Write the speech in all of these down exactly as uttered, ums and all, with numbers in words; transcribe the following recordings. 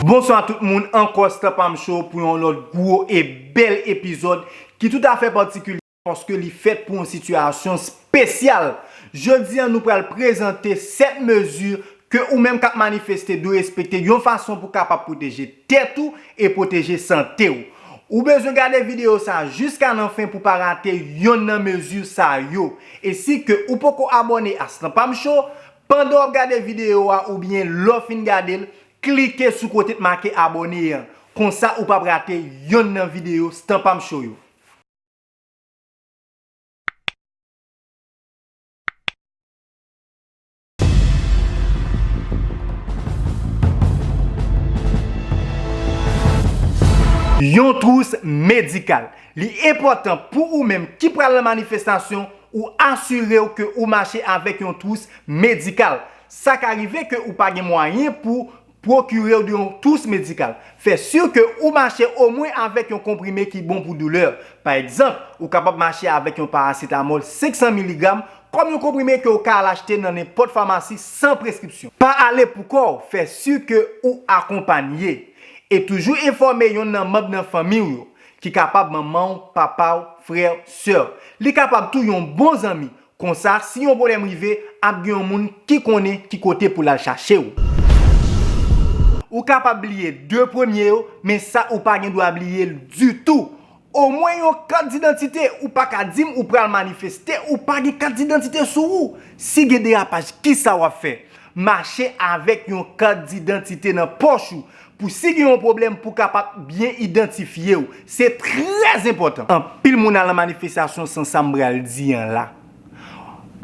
Bonswa tout moun, ankò Stanpam Show pou yon lòt gwo e bèl epizòd ki toutafè patikilye paske li fèt pou yon sitiyasyon espesyal. Jodi a, nou pral prezante sèt mezi ke ou menm k ap manifeste dwe respekte yon fason pou kapab pwoteje tèt ou e pwoteje sante w. Ou bezwen gade videyo sa jiska nan fen pou pa rate yonn nan mezi sa yo. E si ke ou poko abòne a Stanpam Show, pandan w ap gade videyo a oubyen lè w fin gade l, klike sou kote k make abòne an. Konsa ou p ap rate yonn nan videyo Stanpam Show yo. Yon twous medikal. Li enpòtan pou ou menm ki pral nan manifestasyon, ou asire w ke ou mache avèk yon twous medikal. Sa ka rive ke ou pa gen mwayen pou pwokire w de yon twous medikal. Fè si ke ou mache omwen avèk yon konprime ki bon pou doulè. Pa egzanp, ou kapab mache avèk yon parasetamòl senk san miligram kòm yon konprime ke w ka al achte nan nenpòt famasi san preskripsyon. Pa ale pou kò w, fè si ke ou akonpanye. E toujou enfòme yonn nan manm nan fanmi w yo, ki kapab manman w, papa w, frè w, sè w. Li kapab tou yon bon zanmi. Konsa, si yon pwoblèm rive, ap gen yon moun ki konnen ki kote pou l al chache w. Ou kapab bliye de premye yo, men sa ou pa gen dwa bliye l ditou. Omwen yon kat didantite, ou pa ka di m ou pral manifeste, ou pa gen kat didantite sou ou. Si gen derapaj, kisa w ap fè? Mache avèk yon kat didantite nan pòch ou, pou si gen yon pwoblèm pou kapab byen idantifye w. Se trè enpòtan. Anpil moun al nan manifestasyon san sa m pral di an la.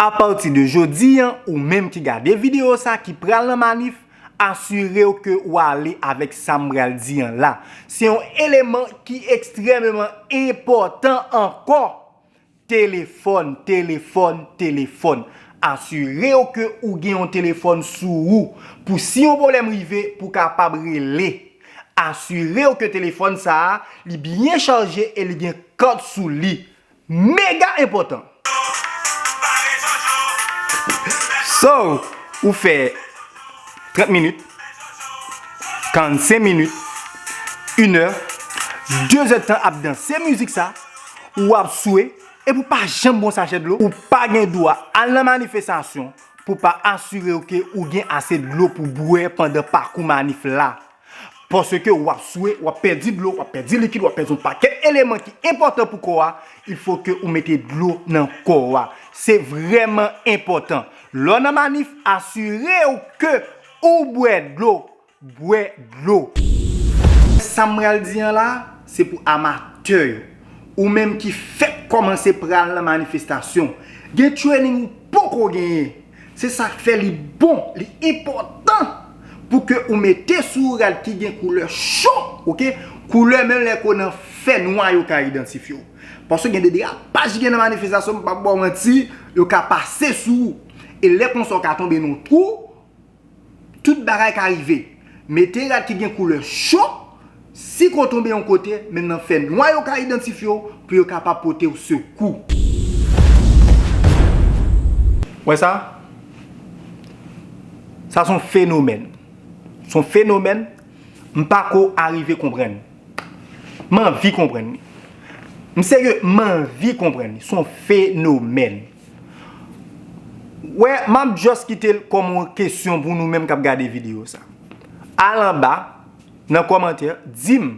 Apati de jodi an, ou menm ki gade videyo sa ki pral nan manif, asire w ke w ale avèk sa m pral di an la. Se yon eleman ki ekstrèmeman enpòtan ankò. Telefòn, telefòn, telefòn. Asire w ke ou gen yon telefòn sou ou pou si yon pwoblèm rive pou kapab rele. Asire w ke telefòn sa a, li byen chaje e li gen kat sou li. Mega enpòtan. So, ou fè trant minit, karannsenk minit, inè, dezèdtan ap danse mizik sa, ou ap swe, epi ou pa janm bwè yon sachè dlo, ou pa gen dwa al nan manifestasyon pou pa asire w ke ou gen ase dlo pou bwè pandan pakou manif la. Paske w ap swe, w ap pèdi dlo, w ap pèdi likid, w ap pèdi yon pakèt eleman ki enpòtan pou kò a, il fo ke ou mete dlo nan kò a. Se vrèman enpòtan. Lè w nan manif, asire w ke ou bwè dlo. Bwè dlo. Sa m pral di an la, se pou amatè yo. Ou menm ki fèk kòmanse pral nan manifestasyon. Gen training ou poko genyen. Se sa k fè li bon, li enpòtan pou ke ou mete sou ou rad ki gen koulè cho, oke? Koulè menm lè ke w nan fènwa yo ka idantifye w. Paske gen de derapaj ki gen nan manifestasyon, m p ap ba w manti, yo ka pase sou ou. E lè konsa w ka tonbe nan yon twou, tout bagay ka rive. Mete rad ki gen koulè cho, si ke w tonbe yon kote, men nan fènwa yo ka idantifye w pou yo kapab pote w sekou. Wè sa? Sa se yon fenomèn. Se yon fenomèn m pa ko arive konprann. M anvi konprann li. M serye, m anvi konprann li. Se yon fenomèn. Wè, m ap just kite l kòm yon kesyon pou nou menm k ap gade videyo sa. Al anba, nan kòmantè, di m,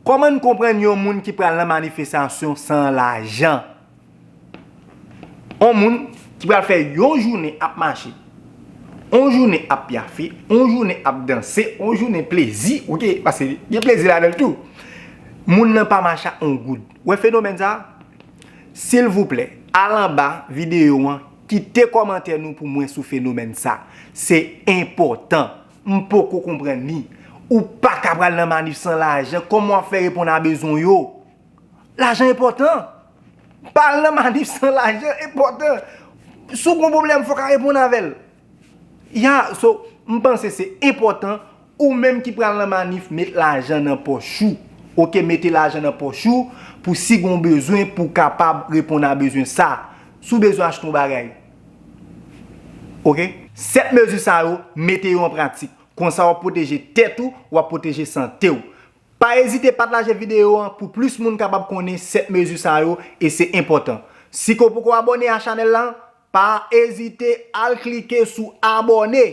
kòman n konprann yon moun ki pral nan manifestasyon san lajan? On moun ki pral fè yon jounen ap mache, on jounen ap pyafe, on jounen ap danse, on jounen plezi, oke, paske gen plezi ladan l tou. Moun nan pa mache ak on goud. Wè fenomèn sa? Silvouplè, al anba videyo an, kite kòmantè nou pou mwen sou fenomèn sa. Se enpòtan. M poko konprann li. Ou pa ka pral nan manif san lajan. Kòman w ap fè reponn a bezwen yo? Lajan enpòtan. Pa al nan manif san lajan enpòtan. Si w gen yon pwoblèm, fòk w reponn avè l. Ya, so, m panse se enpòtan, ou menm ki pral nan manif, met lajan nan pòch ou. Oke, mete lajan nan pòch ou pou si gen yon bezwen pou w kapab reponn a bezwen sa. Si w bezwen achte yon bagay. Oke? Sèt mezi sa yo, mete yo an pratik. Konsa w ap pwoteje tèt ou, w ap pwoteje sante w. Pa ezite pataje videyo an pou plis moun kapab konnen sèt mezi sa yo e se enpòtan. Si ke w poko abòne a chanèl la, pa ezite al klike sou abòne.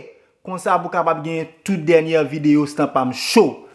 Konsa pou kapab gen tout dènyè videyo Stan Pam Show.